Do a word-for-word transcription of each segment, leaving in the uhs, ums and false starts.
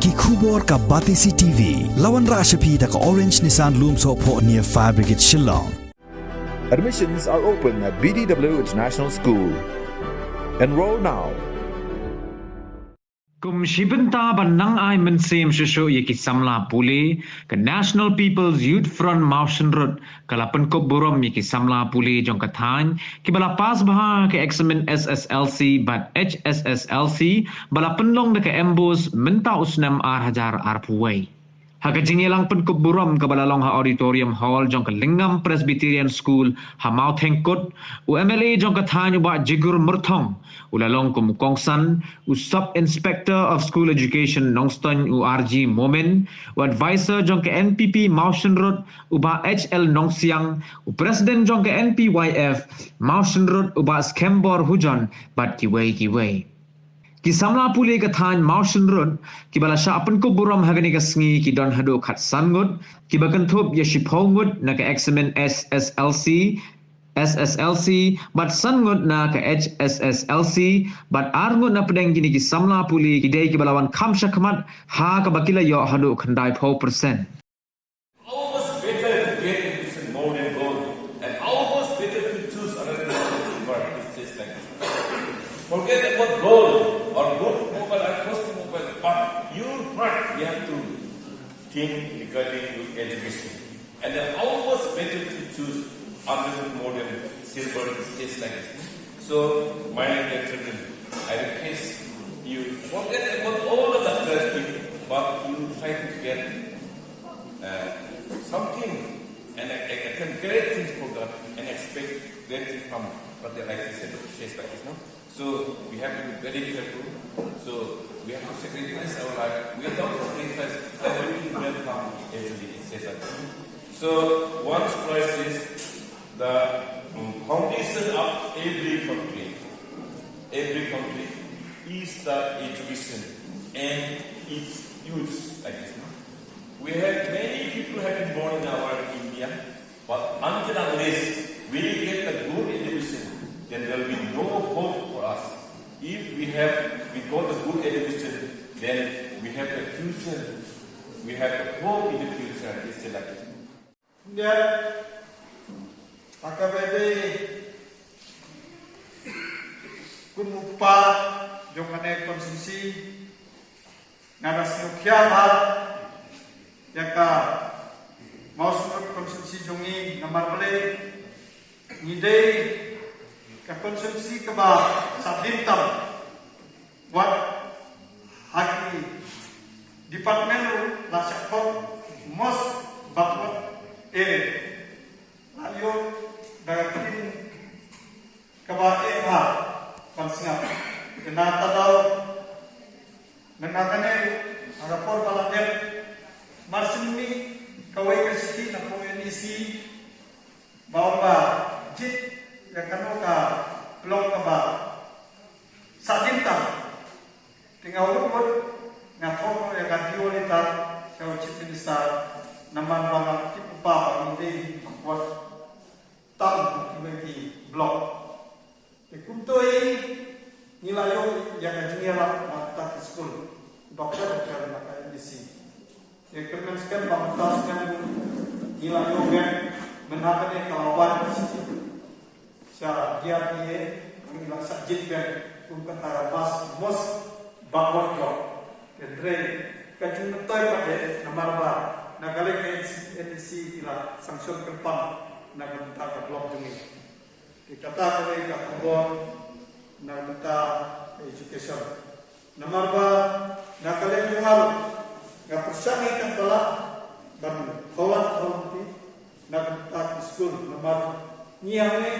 Ki khubor ka Batesi T V. La wanrah sha phi da ka Orange Nissan Lumsohphoh near Fire Brigade Shillong. Admissions are open at B D W International School. Enroll now. Kum shi bynta ban nang ai mynsiem shuh shuh ïa ki samla pule, ka National People's Youth Front Mawshynrut ka la pynkup burom ïa ki samla pule jong ka thaiñ kiba la pass bha ha ka eksamin S S L C bad H S S L C ba la pynlong da ka MBOSE mynta u snem ar hajar arphew wei. Ha ka jingïalang pynkup burom kaba la long ha Auditorium Hall jong ka Lingam Presbyterian School ha Mawthengkut, u MLA jong ka thaiñ u Bah Jigur Myrthong u la long kum u kongsan, u Sub Inspector of School Education Nongstoiñ u R G Momin, u Adviser jong ka NPP Mawshynrut u Bah H L Nongsiang, u President jong ka NPYF Mawshynrut u Bah Skembor Hujon bad kiwei kiwei. Ki samla pule ka thaiñ Mawshynrut kiba la shah pynkup burom ha kane ka sngi ki don haduh khatsan ngut, kiba kynthup ïa shiphew ngut na ka eksamin SSLC, SSLC bad san ngut na ka HSSLC bad ar ngut na pdeng kine ki samla pule ki dei kiba la wan kham shakhmat ha kaba ki la ïoh haduh khyndaiphew percent. How much better to get into more than gold, and how much better to choose another than silver, it says like this. Forget about gold or good mobile or costly mobile, but your part you have to think regarding your education. And then how much better to choose another more than silver, it says like this. So, my dear children, I request you, forget about all the material thing, but you try to get uh, something, and I, I can great things for God and expect great things from what the life is about. Says like this, no? So we have to be very careful. So we have to sacrifice our life. Without sacrifice, everything will come easily. It says like this. So once Christ is the um, foundation of every country, every country is the education and its youth like this. We have many people have been born in our India, but until unless we get a good education, then there will be no hope for us. If we have we got a good education, then we have the future. We have the hope in the future. It's like this. Ndia, aka bebe kumupa jong kane konstituensi nga da sngewkhia bha ïa ka Mawshynrut konstituensi jong ngi namar balei ngi dei ka konstituensi kaba sah bynta wat ha ki department ruh la shah khot most backward area. La ïoh da ka ktien kaba eh bha ban sngap. Kane ka daw na kane ha ka por ba la dep mar syn mih kawei ka shithi na ka NEC ba ong ba jied ïa kano ka block kaba sah bynta. Te nga wut wut nga thoh noh ïa ka D O letter sha u Chief Minister namar ba nga tip u pa ba ngi dei backward town ha kiwei ki block. Te kumto hi ngi la ïoh ïa ka jingïarap na kata ka skul. Doctor doctor na ka NEC. Te kyrmen skhem ba mynta skhem ngi la ïoh bad mynta ka dei ka la wan sha D R D A ngi la shah jied bad kum kata ka mas most backward block. Hynrei ka jingmyntoi pat de namar ba na ka liang ka NEC ki la sanction kyrpang na ka bynta ka block jong ngi. Te kata ka dei ka khubor na ka bynta ka education. Namar ba na ka liang jong nga ruh nga pyrshang ïa ka ba lah ban hawat hawat na ka bynta ki skul namar ngi hangne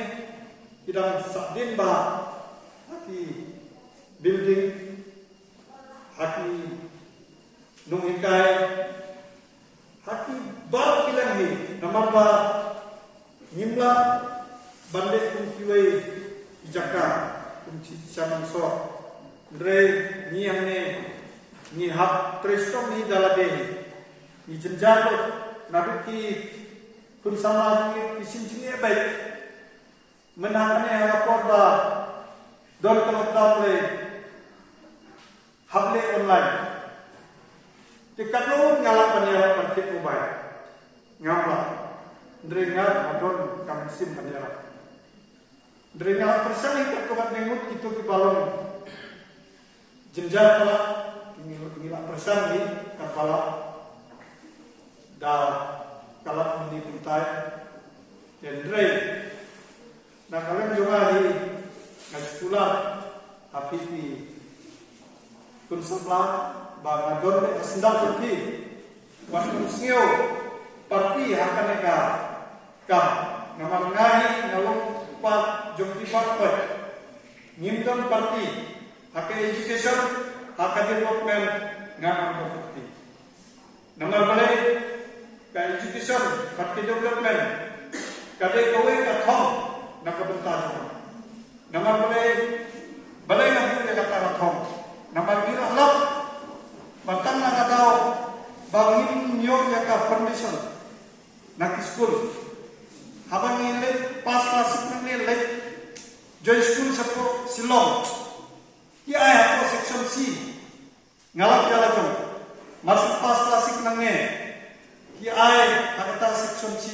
ki dang sah dien bha ha ki building ha ki nonghikai ha ki baroh ki lynti namar ba ngim lah ban leh kum kiwei ki jaka kum ki sha Nongsoh. Hynrei ngi hangne ngi hap trei shitom hi da lade hi. Ngi jynjar lut naduh ki khun samla jong ngi ki shin jingeh beit. Mynta kane ha ka por ba don ka lockdown lei hap leh online. Te katno nga lah ban ïarap ban thied mobile? Ngam lah. Hynrei nga don ka mynsiem ban ïarap. Hynrei nga lah pyrshang ïa katto katne ngut kito kiba long jynjar palat, ngi, ngi lah pyrshang ïa katba lah da ka lad mynne kynthei. Hynrei na ka liang jong nga hi, nga shu kular ha phi ki khun samla ba nga don beit ha sndap jong phi. Wat nym sngew party ha kane ka kam. Namar nga hi nga long part jong phi baroh. Ngim don party ha ka education, ha ka development, nga ngam don party. Namar balei? Ka education bad ka development ka dei kawei ka thong na ka bynta jong nga. Namar balei? Balei nga buh ïa kata ka thong? Namar ngi la lap ba tang na ka daw ba ngim ïoh ïa ka foundation na ki skul. Haba ngi leit pass class six nangne, leit join skul shapoh Shillong, ki ai hapoh section C. Nga lap ïa la jong. Mar shu pass class six nangne, ki ai ha kata section C,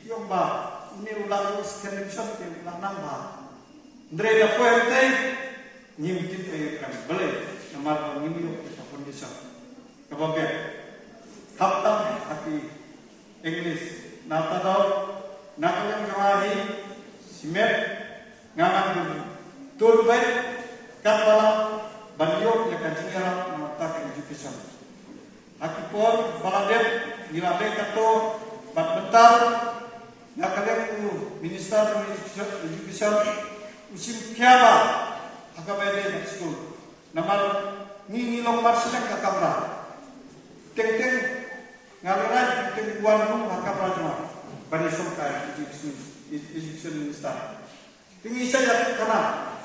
ki ong ba une u lah ïoh second division, te u lah nang bha. Hynrei da poi hangtei ngim tip ei ei. Balei? Namar ba ngim ïoh ïa ka foundation kaba biang. Thap tam ha ki English. Na kata daw, na ka liang jong nga hi, shimet nga ngan dur beit katba lah ban ïoh ïa ka jingïarap na ka bynta ka education. Ha ki por ba la dep ngi la leh katto bad mynta na ka liang u Minister jong Education, Education u shim khia bha ha kaba ïadei bad skul. Namar ngi, ngi long mar shiliang ka kamra. Teng teng nga lehrain teng teng u wan rung ha kamra jong nga ban ïashong kai Education, Education Minister. Te ngi shah ïathuh khana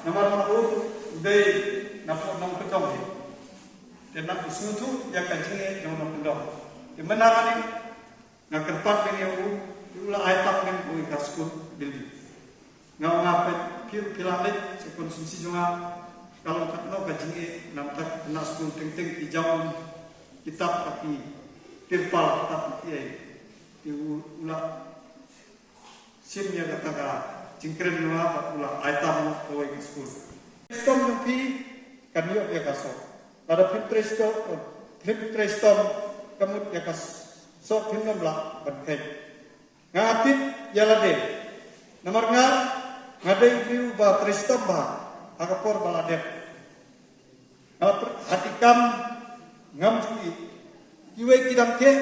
namar ma u dei na pdeng nongkyndong hi. Te nga sngewthuh ïa ka jingeh jong nongkyndong. Te mynta kane nga kyrpad biang ïa u, te u la ai tang biang ïa ka skul building. Nga ong, nga peit, phi, phi la leit sha constituency jong nga, ka long katno ka jingeh, namar kane ka skul teng teng ki jaw kitab ha ki tirpal, kitab ha ki ei. Te u, u la shim ïa kata ka jingkren jong nga bad u la ai tang noh kawei ka skul. Trei shitom jong phi kan ïoh ïa ka soh. Lada phim trei shitom, phim trei shitom, ka mut ïa ka soh phim nym lah ban kheiñ. Nga tip ïa lade. Namar nga, nga dei u briew ba trei shitom bha ha ka por ba la dep. Nga la pyrkhat ïa kam, ngam ju ïeh. Kiwei ki dang kiew,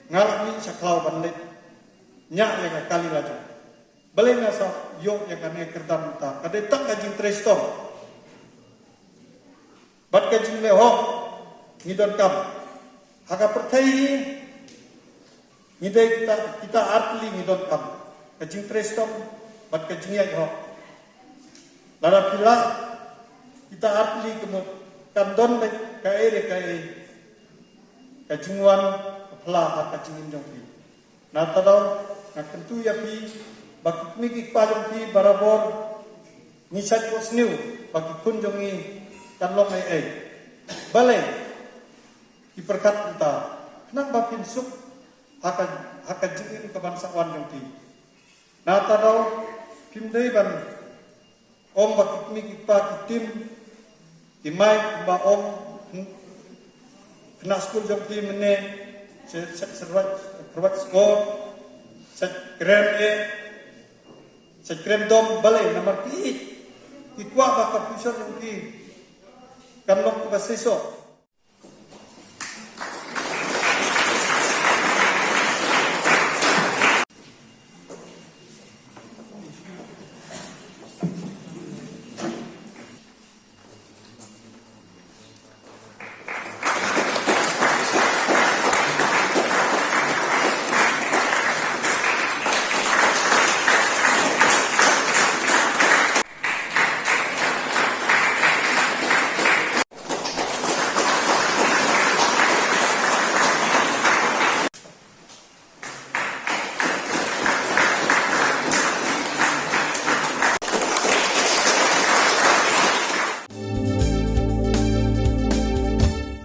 nga la mih sha khlaw ban leit ñiah ïa ka kali la jong. Balei nga sa ïoh ïa kane ka kyrdan mynta? Ka dei tang ka jingtrei shitom. Bad ka jingleh hok ngi donkam. Ha ka pyrthei hi ngi dei kita, kita artylli ngi donkam. Ka jingtrei shitom bad ka jingïaid hok. Lada phi lah kita artylli, ka mut kan don beit kaei re kaei ka jingwan ka pla ha ka jingim jong phi. Na kata daw nga kyntu ïa phi ba ki kmie ki kpa jong phi barabor ngi shait buh sniew ba ki khun jong ngi kan long ei ei. Balei ki pyrkhat kumta? Khnang ba phin suk ha ka, ha ka jingim kaban sa wan jong phi. Na kata daw phim dei ban ong ba ki kmie ki kpa ki tim ki mai kumba ong khynnah skul jong phi mynne, sa, sa, sa kyrwat, kyrwat score, sa kren eh, sa kren dom. Balei? Namar ki ïeit, ki kwah ba ka future jong phi kan long kaba seisoh.